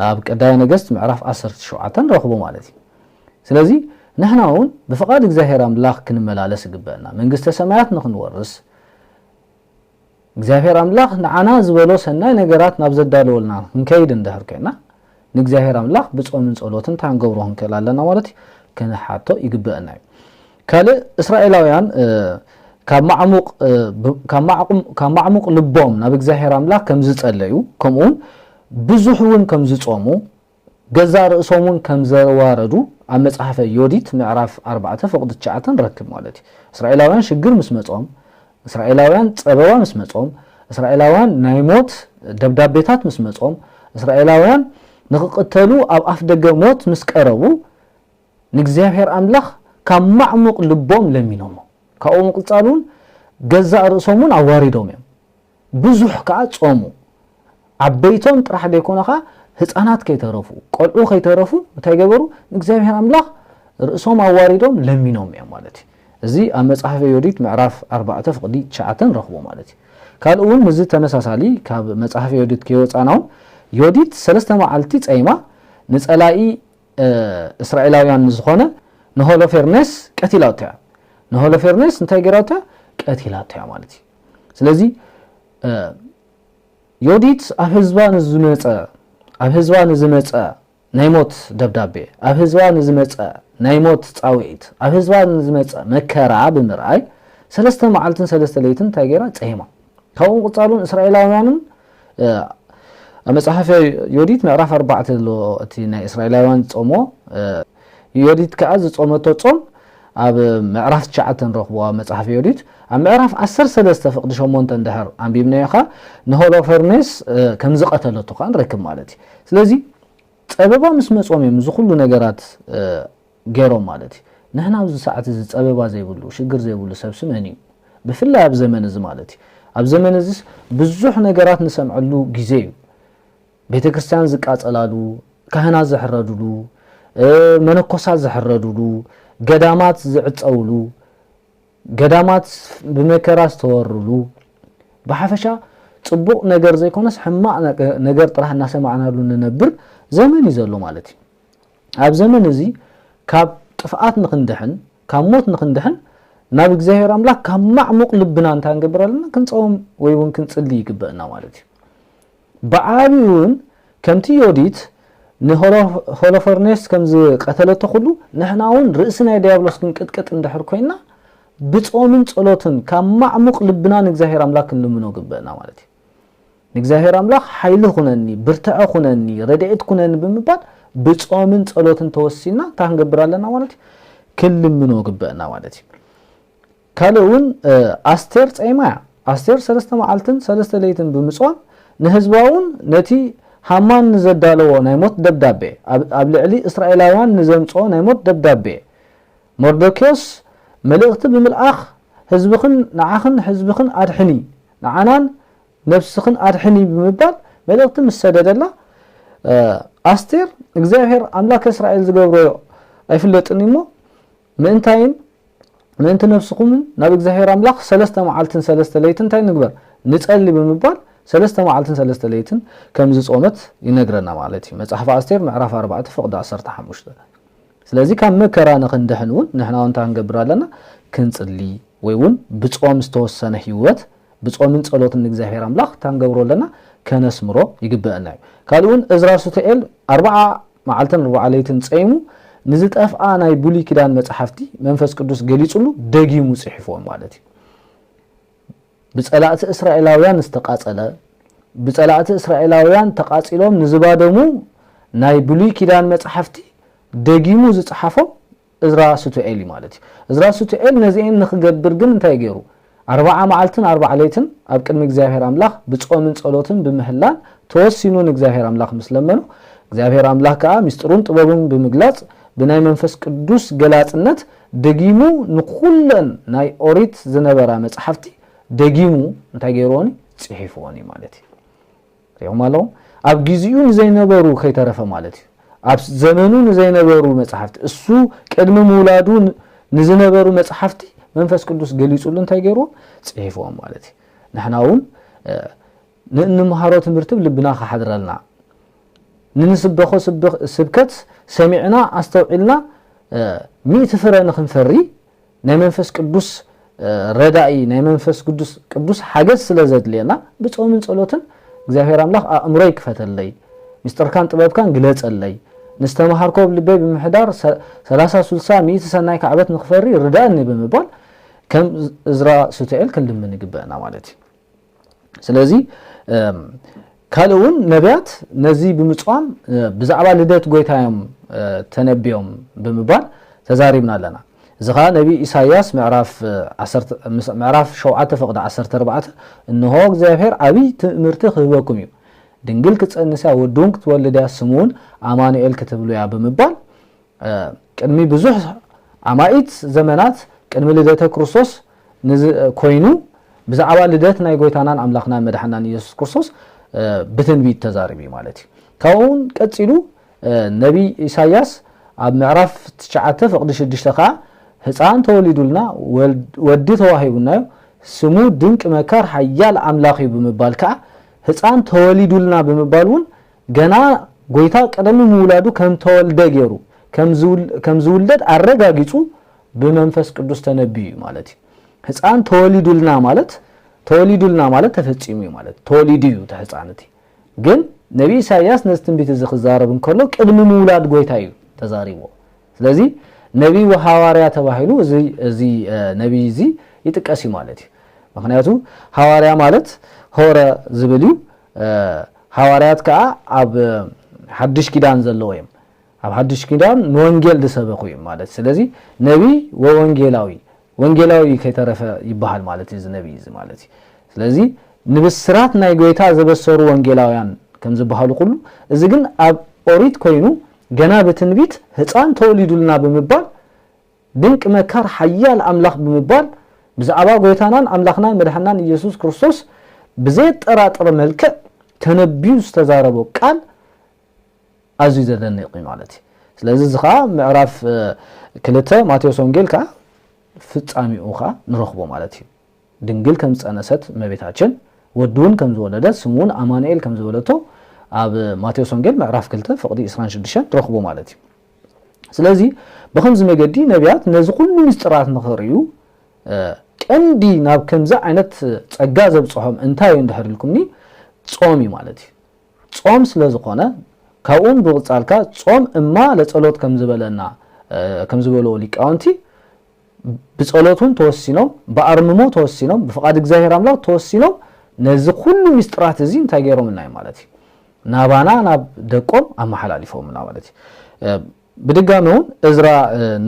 ኣብ ቀዳማይ ነገስት ምዕራፍ ዓሰርተ ሸውዓተ ንረኽቦ ማለት እዩ። ስለዚ ንሕና እውን ብፍቓድ እግዚኣብሔር ኣምላኽ ክንመላለስ ይግበአና። መንግስተ ሰማያት ንኽንወርስ እግዚኣብሔር ኣምላኽ ንዓና ዝበሎ ሰናይ ነገራት ናብ ዘዳለወልና ክንከይድ እንድሕር ኮይና፣ ንእግዚኣብሔር ኣምላኽ ብጾምን ጸሎትን እንታይ ክንገብሮ ክንክእል ኣለና ማለት እዩ፣ ክንሓቶ ይግበአና እዩ። ካልእ እስራኤላውያን፣ እ፣ ካብ ማዕሙቕ፣ እ፣ ብ-፣ ካብ ማዕቁም-፣ ካብ ማዕሙቕ ልቦም ናብ እግዚኣብሔር ኣምላኽ ከም ዝጸለዩ፣ ከምኡውን ብዙሕ እውን ከም ዝጾሙ፣ ገዛእ ርእሶም እውን ከም ዘዋረዱ ኣብ መጽሓፈ ዮዲት ምዕራፍ ኣርባዕተ ፍቕዲ ትሽዓተ ንረክብ ማለት እዩ። እስራኤላውያን ሽግር ምስ መጾም፣ እስራኤላውያን ጸበባ ምስ መጾም፣ እስራኤላውያን ናይ ሞት ደብዳቤታት ምስ መጾም፣ እስራኤላውያን ንኽቕተሉ ኣብ ኣፍ ደገ ሞት ምስ ቀረቡ፣ ንእግዚኣብሔር ኣምላኽ ካብ ማዕሙቕ ልቦም ለሚኖሞ። ካብኡ ምቕጻል እውን ገዛእ ርእሶም እውን ኣዋሪዶም እዮም። ብዙሕ ከኣ ጾሙ። ዓበይቶም ጥራሕ ዘይኮነ ከኣ ህጻናት ከይተረፉ፣ ቆልዑ ከይተረፉ እንታይ ገበሩ? ንእግዚኣብሔር ኣምላኽ ርእሶም ኣዋሪዶም ለሚኖም እዮም ማለት እዩ። እዚ ኣብ መጽሓፈ ዮዲት ምዕራፍ ኣርባዕተ ፍቕዲ ትሽዓተ ንረኽቦ ማለት እዩ። ካልእ እውን ምስዚ ተመሳሳሊ ካብ መጽሓፈ ዮዲት ከይወጻና እውን ዮዲት ሰለስተ መዓልቲ ጸይማ ንጸላኢ፣ እ፣ እስራኤላውያን ንዝኾነ ንሆሎፌርኔስ ቀቲላቶ እያ። ንሆሎፌርኔስ እንታይ ገይራቶ እያ? ቀቲላቶ እያ ማለት እዩ። ስለዚ፣ እ፣ ዮዲት ኣብ ህዝባ ንዝመጸ፣ ኣብ ህዝባ ንዝመጸ ናይ ሞት ደብዳቤ፣ ኣብ ህዝባ ንዝመጸ ናይ ሞት ጻውዒት፣ ኣብ ህዝባ ንዝመጸ መከራ ብምርኣይ ሰለስተ መዓልትን ሰለስተ ለይትን እንታይ ገይራ? ጸይማ። ካብኡ ምቕጻሉን እስራኤላውያንን፣ እ፣ ኣብ መጽሓፈ ዮዲት ምዕራፍ ኣርባዕተ ዘሎ እቲ ናይ እስራኤላውያን ዝጾሞ፣ እ፣ ዮዲት ከኣ ዝጾመቶ ጾም ኣብ ምዕራፍ ትሽዓተ ንረኽቦ ኣብ መጽሓፈ ዮዲት። ኣብ ምዕራፍ ዓሰርተ ሰለስተ ፍቕዲ ሸሞንተ እንድሕር ኣንቢብናዮ ከኣ ንሆሎፈርኔስ፣ እ፣ ከም ዝቐተለቶ ከኣ ንረክብ ማለት እዩ። ስለዚ ጸበባ ምስ መጾም እዮም እዚ ኩሉ ነገራት፣ እ፣ ገይሮም ማለት እዩ። ንሕና ኣብዚ ሰዓት እዚ ጸበባ ዘይብሉ፣ ሽግር ዘይብሉ ሰብሲ መን እዩ? ብፍላይ ኣብ ዘመን እዚ ማለት እዩ። ኣብ ዘመን እዚስ ብዙሕ ነገራት ንሰምዐሉ ግዜ እዩ። ቤተ ክርስቲያን ዝቃጸላሉ፣ ካህናት ዝሕረዱሉ፣ እ፣ መነኮሳት ዝሕረዱሉ፣ ገዳማት ዝዕጸውሉ፣ ገዳማት ብመከራ ዝተወርሉ፣ ብሓፈሻ ጽቡቕ ነገር ዘይኮነስ ሕማቕ ነገ-፣ ነገር ጥራሕ እናሰማዕናሉ ንነብር ዘመን እዩ ዘሎ ማለት እዩ። ኣብ ዘመን እዚ ካብ ጥፍኣት ንኽንድሕን፣ ካብ ሞት ንኽንድሕን፣ ናብ እግዚኣብሔር ኣምላኽ ካብ ማዕሙቕ ልብና እንታይ ክንገብር ኣለና? ክንጸውም ወይ እውን ክንጽሊ ይግበእና ማለት እዩ። ብዓብዩ እውን ከምቲ ዮዲት ንሆሎፈርኔስ ከም ዝቀተለቶ ኩሉ ንሕና እውን ርእሲ ናይ ዲያብሎስ ክንቅጥቅጥ እንድሕር ኮይና ብጾምን ጸሎትን ካብ ማዕሙቕ ልብና ንእግዚኣብሔር ኣምላኽ ክንልምኖ ግበእና ማለት እዩ። ንእግዚኣብሔር ኣምላኽ ሓይሊ ኩነኒ፣ ብርትዐ ኩነኒ፣ ረድኤት ኩነኒ ብምባል ብጾምን ጸሎትን ተወሲና እንታይ ክንገብር ኣለና ማለት እዩ? ክንልምኖ ግበእና ማለት እዩ። ካልእ እውን ኣስቴር ጸይማ እያ። ኣስቴር ሰለስተ መዓልትን ሰለስተ ለይትን ብምጽዋም ንህዝባ እውን ነቲ ሃማን ንዘዳለዎ ናይ ሞት ደብዳቤ ኣብ ልዕሊ እስራኤላውያን ንዘምጽኦ ናይ ሞት ደብዳቤ ሞርዶክዮስ መልእኽቲ ብምልኣኽ ህዝብኽን ንዓኽን ህዝብኽን ኣድሕኒ ንዓናን ነብስኽን ኣድሕኒ ብምባል መልእኽቲ ምስ ሰደደላ ኣስቴር እግዚኣብሔር ኣምላክ እስራኤል ዝገብሮ ኣይፍለጥን እሞ ምእንታይን ምእንቲ ነብስኹምን ናብ እግዚኣብሔር ኣምላኽ ሰለስተ መዓልትን ሰለስተ ለይትን እንታይ ንግበር ንጸሊ ብምባል ሰለስተ መዓልትን ሰለስተ ለይትን ከም ዝጾመት ይነግረና ማለት እዩ። መጽሓፍ ኣስቴር ምዕራፍ ኣርባዕተ ፍቕዲ ዓሰርተ ሓሙሽተ። ስለዚ ካብ መከራ ንኽንድሕን እውን ንሕና እውን እንታይ ክንገብር ኣለና? ክንጽሊ ወይ እውን ብጾም ዝተወሰነ ህይወት ብጾምን ጸሎትን ንእግዚኣብሔር ኣምላኽ እንታይ ክንገብሮ ኣለና? ከነስምሮ ይግበአና እዩ። ካልእ እውን እዝራ ሱቱኤል ኣርባዓ መዓልትን ኣርባዓ ለይትን ጸይሙ ንዝጠፍኣ ናይ ብሉይ ኪዳን መጻሕፍቲ መንፈስ ቅዱስ ገሊጹሉ ደጊሙ ጽሒፍዎም ማለት እዩ። ብጸላእቲ እስራኤላውያን ዝተቃጸለ ብጸላእቲ እስራኤላውያን ተቃጺሎም ንዝባደሙ ናይ ብሉይ ኪዳን መጻሕፍቲ ደጊሙ ዝጸሓፎም እዝራ ሱቱኤል እዩ ማለት እዩ። እዝራ ሱቱኤል ነዚኤን ንኽገብር ግን እንታይ ገይሩ? ኣርባዓ መዓልትን ኣርባዓ ለይትን ኣብ ቅድሚ እግዚኣብሔር ኣምላኽ ብጾምን ጸሎትን ብምህላን ተወሲኑ ንእግዚኣብሔር ኣምላኽ ምስ ለመኑ እግዚኣብሔር ኣምላኽ ከኣ ምስጢሩን ጥበቡን ብምግላጽ ብናይ መንፈስ ቅዱስ ገላጽነት ደጊሙ ንኹለን ናይ ኦሪት ዝነበራ መጻሕፍቲ ደጊሙ እንታይ ገይርዎን እዩ? ጽሒፍዎን እዩ ማለት እዩ። ሪኦም ኣለኹም ኣብ ግዜኡ ንዘይነበሩ ከይተረፈ ማለት እዩ። ኣብ ዘመኑ ንዘይነበሩ መጽሓፍቲ እሱ ቅድሚ ምውላዱ ንዝነበሩ መጽሓፍቲ መንፈስ ቅዱስ ገሊጹሉ እንታይ ገይርዎም? ጽሒፍዎም ማለት እዩ። ንሕና እውን ንእንምሃሮ ትምህርቲ ልብና ክሓድረልና ንንስበኾ ስብከት ሰሚዕና ኣስተውዒልና ሚእቲ ፍረ ንክንፈሪ ናይ መንፈስ ቅዱስ ረዳኢ ናይ መንፈስ ቅዱስ ቅዱስ ሓገዝ ስለ ዘድልየና ብጾምን ጸሎትን እግዚኣብሔር ኣምላኽ ኣእምሮይ ክፈተለይ ምስጢርካን ጥበብካን ግለጸለይ ንስተምሃርኮ ኣብ ልበይ ብምሕዳር ሰላሳ ሱልሳ ሚእቲ ሰናይ ካዕበት ንክፈሪ ርዳእኒ ብምባል ከም እዝራ ሱቱኤል ክንልምን ይግበአና ማለት እዩ። ስለዚ ካልእ እውን ነቢያት ነዚ ብምፅዋም ብዛዕባ ልደት ጎይታ እዮም ተነቢዮም ብምባል ተዛሪብና ኣለና። እዚ ከዓ ነቢ ኢሳያስ ምዕራፍ ሸውዓተ ፍቕዲ ዓሰርተ ኣርባዕተ እንሆ እግዚኣብሔር ዓብይ ትእምርቲ ክህበኩም እዩ፣ ድንግል ክትፀንስ እያ፣ ወዲ እውን ክትወልድ እያ፣ ስሙ እውን ኣማኑኤል ክትብሉ እያ ብምባል ቅድሚ ብዙሕ ኣማኢት ዘመናት ቅድሚ ልደተ ክርስቶስ ኮይኑ ብዛዕባ ልደት ናይ ጎይታናን ኣምላኽናን መድሓናን ኢየሱስ ክርስቶስ ብትንቢት ተዛሪቡ እዩ ማለት እዩ። ካብኡ እውን ቀፂሉ ነቢይ ኢሳያስ ኣብ ምዕራፍ ትሽዓተ ፍቕዲ ሽዱሽተ ከዓ ህፃን ተወሊዱልና ወዲ ተዋሂቡና እዩ፣ ስሙ ድንቂ መካር ሓያል ኣምላኽ እዩ ብምባል ከዓ ህፃን ተወሊዱልና ብምባል እውን ገና ጎይታ ቀደሚ ምውላዱ ከም ተወልደ ገይሩ ከም ዝውለድ ኣረጋጊጹ ብመንፈስ ቅዱስ ተነቢዩ እዩ ማለት እዩ። ህፃን ተወሊዱልና ማለት ተወሊዱልና ማለት ተፈጺሙ እዩ ማለት ተወሊዱ እዩ እቲ ህፃን እቲ። ግን ነቢ ኢሳያስ ነዚ ትንቢት እዚ ክዛረብ እንከሎ ቅድሚ ምውላድ ጎይታ እዩ ተዛሪብዎ። ስለዚ ነቢይ ወሃዋርያ ተባሂሉ እዚ ነቢይ እዚ ይጥቀስ እዩ ማለት እዩ። ምክንያቱ ሃዋርያ ማለት ሆረ ዝብል እዩ። ሃዋርያት ከዓ ኣብ ሓድሽ ኪዳን ዘለዎ እዮም። ኣብ ሓድሽ ኪዳን ንወንጌል ዝሰበኹ እዮም ማለት። ስለዚ ነቢይ ወወንጌላዊ ወንጌላዊ ከይተረፈ ይበሃል ማለት እዩ። እዚ ነቢይ እዚ ማለት እዩ። ስለዚ ንብስራት ናይ ጎይታ ዘበሰሩ ወንጌላውያን ከም ዝበሃሉ ኩሉ እዚ ግን ኣብ ኦሪት ኮይኑ ገና ብትንቢት ህፃን ተወሊዱልና ብምባል ድንቅ መካር ሓያል ኣምላኽ ብምባል ብዛዕባ ጎይታናን ኣምላኽናን መድሓናን ኢየሱስ ክርስቶስ ብዘየጠራጥር መልክዕ ተነቢዩ ዝተዛረቦ ቃል ኣዝዩ ዘደንቕ እዩ ማለት እዩ። ስለዚ እዚ ከዓ ምዕራፍ ክልተ ማቴዎስ ወንጌል ከዓ ፍጻሜኡ ከዓ ንረኽቦ ማለት እዩ። ድንግል ከም ዝጸነሰት እመቤታችን ወዲ እውን ከም ዝወለደ ስሙ እውን ኣማኑኤል ከም ዝበለቶ ኣብ ማቴዎስ ወንጌል ምዕራፍ ክልተ ፍቕዲ ዕስራን ሽዱሽተን ንረኽቦ ማለት እዩ። ስለዚ ብኸምዚ መገዲ ነቢያት ነዚ ኩሉ ምስጢራት ንኽርእዩ ቀንዲ ናብ ከምዚ ዓይነት ጸጋ ዘብጽሖም እንታይ እዩ እንድሕር ኢልኩምኒ፣ ጾም እዩ ማለት እዩ። ጾም ስለ ዝኾነ፣ ካብኡን ብቕጻልካ ጾም እማ ለጸሎት ከም ዝበለና፣ ከም ዝበልዎ ሊቃውንቲ፣ ብጸሎት እውን ተወሲኖም፣ ብኣርምሞ ተወሲኖም፣ ብፍቓድ እግዚኣብሔር ኣምላኽ ተወሲኖም፣ ነዚ ኩሉ ምስጢራት እዚ እንታይ ገይሮምና እዩ ማለት እዩ? ናባና፣ ናብ ደቆም ኣመሓላሊፎምና ማለት እዩ። ብድጋሚ እውን እዝራ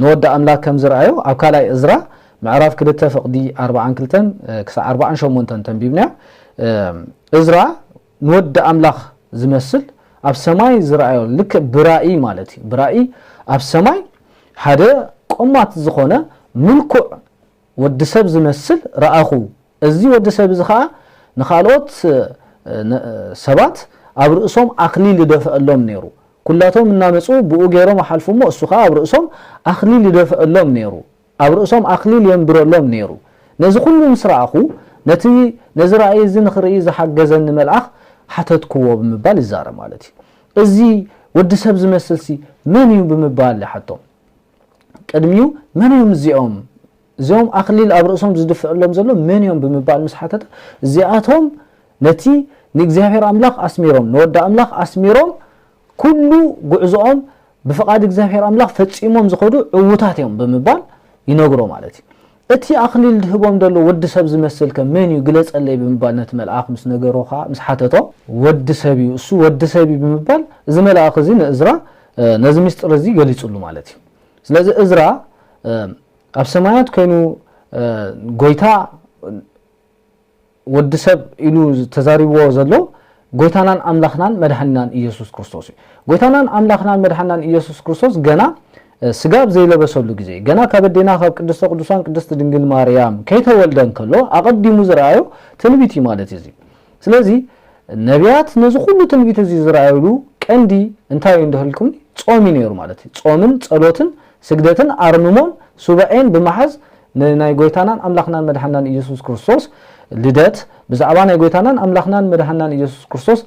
ንወዲ ኣምላክ ከም ዝረኣዮ ኣብ ካልኣይ እዝራ ምዕራፍ ክልተ ፍቕዲ ኣርባዓን ክልተን ክሳብ ኣርባዓን ሸሞንተን ተንቢብናዮ። እዝራ ንወዲ ኣምላኽ ዝመስል ኣብ ሰማይ ዝረኣዮ ልክዕ ብራእይ ማለት እዩ። ብራእይ ኣብ ሰማይ ሓደ ቆማት ዝኾነ ምልኩዕ ወዲ ሰብ ዝመስል ረኣኹ። እዚ ወዲ ሰብ እዚ ኸኣ ንኻልኦት ሰባት ኣብ ርእሶም ኣኽሊል ይደፍኣሎም ነይሩ። ኩላቶም እናመጹ ብኡ ገይሮም ይሓልፉ እሞ እሱ ኸኣ ኣብ ርእሶም ኣኽሊል ይደፍኣሎም ነይሩ። ኣብ ርእሶም ኣኽሊል የንብረሎም ነይሩ። ነዚ ኩሉ ምስ ረኣኹ፣ ነቲ ነዚ ራእይ እዚ ንኽርኢ ዝሓገዘኒ መልኣኽ ሓተትክዎ ብምባል ይዛረብ ማለት እዩ። እዚ ወዲ ሰብ ዝመስልሲ መን እዩ ብምባል ይሓቶም። ቅድሚኡ መን እዮም እዚኦም? እዚኦም ኣኽሊል ኣብ ርእሶም ዝድፍዕሎም ዘሎ መን እዮም ብምባል ምስ ሓተተ፣ እዚኣቶም ነቲ ንእግዚኣብሔር ኣምላኽ ኣስሚሮም፣ ንወዲ ኣምላኽ ኣስሚሮም ኩሉ ጉዕዞኦም ብፍቓድ እግዚኣብሔር ኣምላኽ ፈጺሞም ዝኸዱ ዕዉታት እዮም ብምባል ይነግሮ ማለት እዩ። እቲ ኣኽሊል ድህቦም ዘሎ ወዲ ሰብ ዝመስልከ መን እዩ ግለጸለይ ብምባል ነቲ መልኣኽ ምስ ነገሮ ኸዓ ምስ ሓተቶ፣ ወዲ ሰብ እዩ፣ እሱ ወዲ ሰብ እዩ ብምባል እዚ መልኣኽ እዚ ንእዝራ ነዚ ምስጢር እዚ ገሊጹሉ ማለት እዩ። ስለዚ እዝራ ኣብ ሰማያት ኮይኑ ጎይታ ወዲ ሰብ ኢሉ ተዛሪብዎ ዘሎ ጎይታናን ኣምላኽናን መድሓኒናን ኢየሱስ ክርስቶስ እዩ። ጎይታናን ኣምላኽናን መድሓኒናን ኢየሱስ ክርስቶስ ገና ስጋ ኣብ ዘይለበሰሉ ግዜ፣ ገና ካብ ኣዴና ካብ ቅድስተ ቅዱሳን ቅድስቲ ድንግል ማርያም ከይተወልደ እንከሎ ኣቐዲሙ ዝረኣዮ ትንቢት እዩ ማለት እዩ። ስለዚ ነቢያት ነዚ ኩሉ ትንቢት እዚ ዝረኣዩሉ ቀንዲ እንታይ እዩ እንድህልኩም ጾም እዩ ነይሩ ማለት እዩ። ጾምን ጸሎትን ስግደትን ኣርምሞን ሱባኤን ብምሓዝ ንናይ ጎይታናን ኣምላኽናን መድሓናን ኢየሱስ ክርስቶስ ልደት፣ ብዛዕባ ናይ ጎይታናን ኣምላኽናን መድሓናን ኢየሱስ ክርስቶስ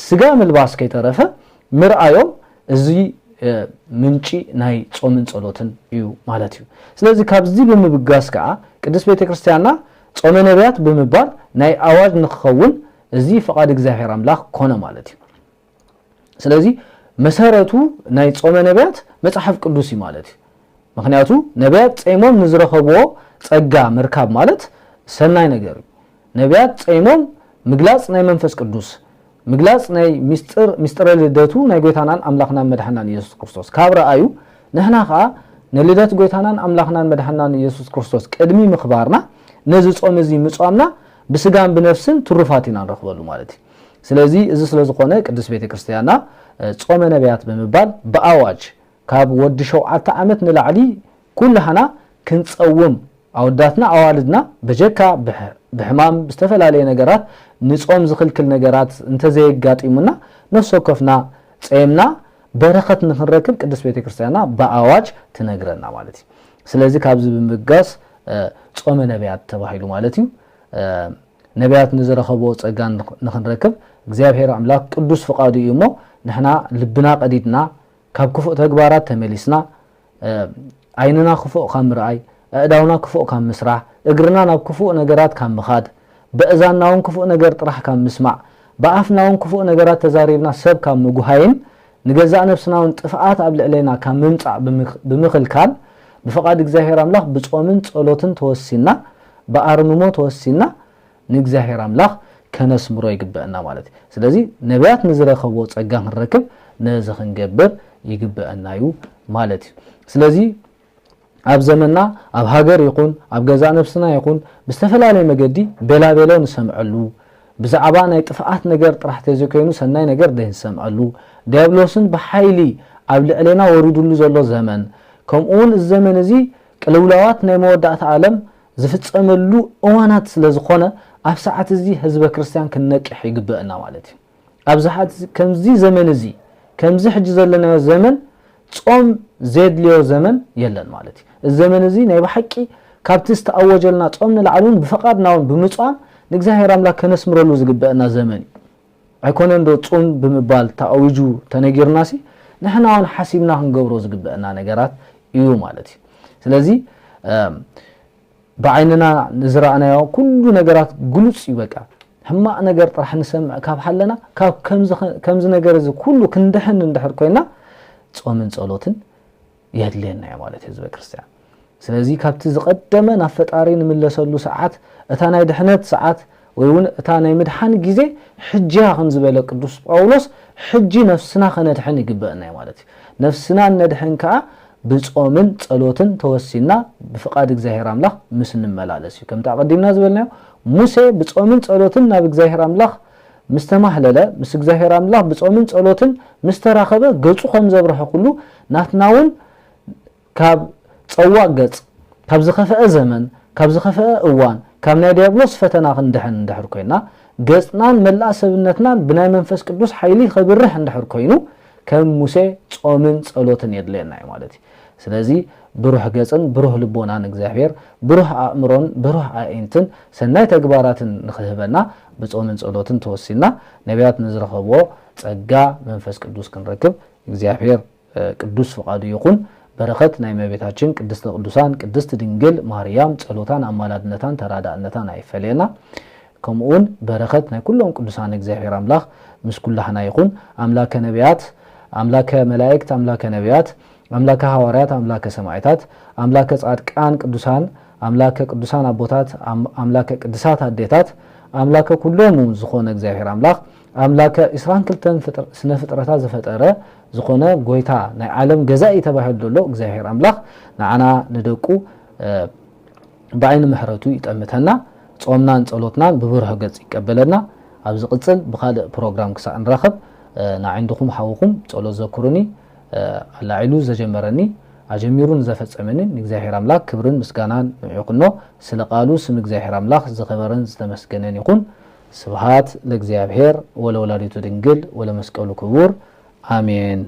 ስጋ ምልባስ ከይተረፈ ምርኣዮም እዚ ምንጪ ናይ ጾምን ጸሎትን እዩ ማለት እዩ። ስለዚ ካብዚ ብምብጋስ ከኣ ቅድስት ቤተ ክርስቲያንና ጾመ ነቢያት ብምባል ናይ ኣዋጅ ንክኸውን እዚ ፍቓድ እግዚኣብሔር ኣምላኽ ኮነ ማለት እዩ። ስለዚ መሰረቱ ናይ ጾመ ነቢያት መጽሓፍ ቅዱስ እዩ ማለት እዩ። ምኽንያቱ ነቢያት ጸይሞም ንዝረኸብዎ ጸጋ ምርካብ ማለት ሰናይ ነገር እዩ። ነቢያት ጸይሞም ምግላጽ ናይ መንፈስ ቅዱስ፣ ምግላጽ ናይ ሚስጥር፣ ሚስጥረ ልደቱ ናይ ጎይታናን ኣምላኽናን መድሓናን ኢየሱስ ክርስቶስ ካብ ረኣዩ፣ ንሕና ኸኣ ንልደት ጎይታናን ኣምላኽናን መድሓናን ኢየሱስ ክርስቶስ ቅድሚ ምኽባርና ነዚ ጾም እዚ ምጻምና ብስጋን ብነፍስን ትሩፋት ኢና ንረኽበሉ ማለት እዩ። ስለዚ እዚ ስለ ዝኾነ ቅድስት ቤተ ክርስቲያንና ጾመ ነቢያት ብምባል ብኣዋጅ ካብ ወዲ ሸውዓተ ዓመት ንላዕሊ ኩላህና ክንጸውም፣ ኣወዳትና ኣዋልድና በጀካ ብሕ-፣ ብሕማም ብዝተፈላለየ ነገራት ንጾም ዝኽልክል ነገራት እንተዘየጋጢሙና ነፍሲ ወከፍና ጸይምና በረኸት ንኽንረክብ ቅድስት ቤተ ክርስቲያንና ብኣዋጅ ትነግረና ማለት እዩ። ስለዚ ካብዚ ብምብጋስ ጾመ ነቢያት ተባሂሉ ማለት እዩ። ነቢያት ንዝረኸብዎ ጸጋ ንኽ-፣ ንኽንረክብ እግዚኣብሔር ኣምላኽ ቅዱስ ፍቓዱ እዩ እሞ ንሕና ልብና ቀዲድና ካብ ክፉእ ተግባራት ተመሊስና፣ እ፣ ዓይንና ክፉእ ካብ ምርኣይ፣ ኣእዳውና ክፉእ ካብ ምስራሕ፣ እግርና ናብ ክፉእ ነገራት ካብ ምኻድ፣ በእዛንና እውን ክፉእ ነገር ጥራሕ ካብ ምስማዕ፣ ብኣፍና እውን ክፉእ ነገራት ተዛሪብና ሰብ ካብ ምጉሃይን፣ ንገዛእ ነብስና እውን ጥፍኣት ኣብ ልዕሌና ካብ ምምጻእ ብምኽ-፣ ብምኽልካል፣ ብፍቓድ እግዚኣብሔር ኣምላኽ ብጾምን ጸሎትን ተወሲንና፣ ብኣርምሞ ተወሲንና፣ ንእግዚኣብሔር ኣምላኽ ከነስምሮ ይግበአና ማለት እዩ። ስለዚ ነቢያት ንዝረኸብዎ ጸጋ ክንረክብ ነዚ ክንገብር ይግበአና እዩ ማለት እዩ። ስለዚ ኣብ ዘመንና ኣብ ሃገር ይኹን ኣብ ገዛእ ነብስና ይኹን ብዝተፈላለየ መገዲ ቤላቤሎ ንሰምዐሉ፣ ብዛዕባ ናይ ጥፍኣት ነገር ጥራሕ ተዘይኮይኑ ሰናይ ነገር ዘይንሰምዐሉ፣ ዲያብሎስን ብሓይሊ ኣብ ልዕሌና ወሪዱሉ ዘሎ ዘመን፣ ከምኡ እውን እዚ ዘመን እዚ ቅልውላዋት ናይ መወዳእታ ዓለም ዝፍጸመሉ እዋናት ስለ ዝኾነ፣ ኣብ ሰዓት እዚ ህዝበ ክርስቲያን ክንነቅሕ ይግበአና ማለት እዩ። ኣብ ሰዓት እዚ፣ ከምዚ ዘመን እዚ፣ ከምዚ ሕጂ ዘለናዮ ዘመን ጾም ዘየድልዮ ዘመን የለን ማለት እዩ። እዚ ዘመን እዚ ናይ ብሓቂ ካብቲ ዝተኣወጀልና ጾም ንላዕሊ እውን ብፍቓድና እውን ብምጽዋም ንእግዚኣብሔር ኣምላኽ ከነስምረሉ ዝግበአና ዘመን እዩ። ኣይኮነን ዶ ጹም ብምባል ተኣዊጁ ተነጊርናሲ፣ ንሕና እውን ሓሲብና ክንገብሮ ዝግበአና ነገራት እዩ ማለት እዩ። ስለዚ፣ እም፣ ብዓይንና ንዝረኣናዮ ኩሉ ነገራት ግሉጽ እዩ። በቃ ሕማቕ ነገር ጥራሕ ንሰምዕ ካብ ሃለና፣ ካብ ከምዚ ነገር እዚ ኩሉ ክንድሕን እንድሕር ኮይና፣ ጾምን ጸሎትን የድልየና እዩ ማለት እዩ ህዝበ ክርስትያን። ስለዚ ካብቲ ዝቐደመ ናብ ፈጣሪ ንምለሰሉ ሰዓት፣ እታ ናይ ድሕነት ሰዓት ወይ እውን እታ ናይ ምድሓን ግዜ ሕጂ እያ ከም ዝበለ ቅዱስ ጳውሎስ፣ ሕጂ ነፍስና ከነድሕን ይግበእና እዩ ማለት እዩ። ነፍስና እነድሕን ከኣ ብጾምን ጸሎትን ተወሲና ብፍቓድ እግዚኣብሔር ኣምላኽ ምስ እንመላለስ እዩ። ከምቲ ኣቐዲምና ዝበልናዮ፣ ሙሴ ብጾምን ጸሎትን ናብ እግዚኣብሔር ኣምላኽ ምስ ተማህለለ፣ ምስ እግዚኣብሔር ኣምላኽ ብጾምን ጸሎትን ምስ ተራኸበ፣ ገጹ ከም ዘብርሀ ኩሉ ናትና እውን ካብ ጸዋእ ገጽ፣ ካብ ዝኸፍአ ዘመን፣ ካብ ዝኸፍአ እዋን፣ ካብ ናይ ዲያብሎስ ፈተና ክንድሕን እንድሕር ኮይና፣ ገጽናን መላእ ሰብነትናን ብናይ መንፈስ ቅዱስ ሓይሊ ከብርህ እንድሕር ኮይኑ፣ ከም ሙሴ ጾምን ጸሎትን የድልየና እዩ ማለት እዩ። ስለዚ ብሩህ ገጽን ብሩህ ልቦናን እግዚኣብሔር፣ ብሩህ ኣእምሮን ብሩህ ኣዒንትን ሰናይ ተግባራትን ንኽህበና ብጾምን ጸሎትን ተወሲና ነቢያት ንዝረኸብዎ ጸጋ መንፈስ ቅዱስ ክንረክብ እግዚኣብሔር ቅዱስ ፍቓዱ ይኹን። በረኸት ናይ እመቤታችን ቅድስተ ቅዱሳን ቅድስት ድንግል ማርያም ጸሎታን ኣማላድነታን ተራዳእነታን ኣይፈለየና። ከምኡውን በረኸት ናይ ኩሎም ቅዱሳን እግዚኣብሔር ኣምላኽ ምስ ኩላህና ይኹን። ኣምላከ ነቢያት፣ ኣምላከ መላእክት፣ ኣምላከ ነቢያት፣ ኣምላከ ሃዋርያት፣ ኣምላከ ሰማዕታት፣ ኣምላከ ጻድቃን ቅዱሳን፣ ኣምላከ ቅዱሳን ኣቦታት፣ ኣም-፣ ኣምላከ ቅዱሳት ኣዴታት፣ ኣምላከ ኩሎም ዝኾነ እግዚኣብሔር ኣምላኽ፣ ኣምላከ ዕስራን ክልተን ፍጥር-፣ ስነ ፍጥረታት ዝፈጠረ ዝኾነ ጎይታ፣ ናይ ዓለም ገዛኢ ተባሂሉ ዘሎ እግዚኣብሔር ኣምላኽ ንዓና ንደቁ፣ እ፣ ብዓይኒ ምሕረቱ ይጠምተና፣ ጾምናን ጸሎትናን ብብሩህ ገጽ ይቀበለና። ኣብ ዝቕጽል ብኻልእ ፕሮግራም ክሳዕ ንራኸብ፣ እ፣ ንዓይ እንድኹም ሓውኹም ጸሎት ዘክሩኒ፣ እ፣ ኣላዒሉ ዘጀመረኒ፣ ኣጀሚሩ ንዘፈጸመኒ ንእግዚኣብሔር ኣምላኽ ክብርን ምስጋናን ንዑ ይኹኖ። ስለ ቃሉ ስም እግዚኣብሔር ኣምላኽ ዝኸበረን ዝተመስገነን ይኹን። ስብሃት ለእግዚኣብሔር ወለወላዲቱ ድንግል ወለመስቀሉ ክቡር። ኣሜን።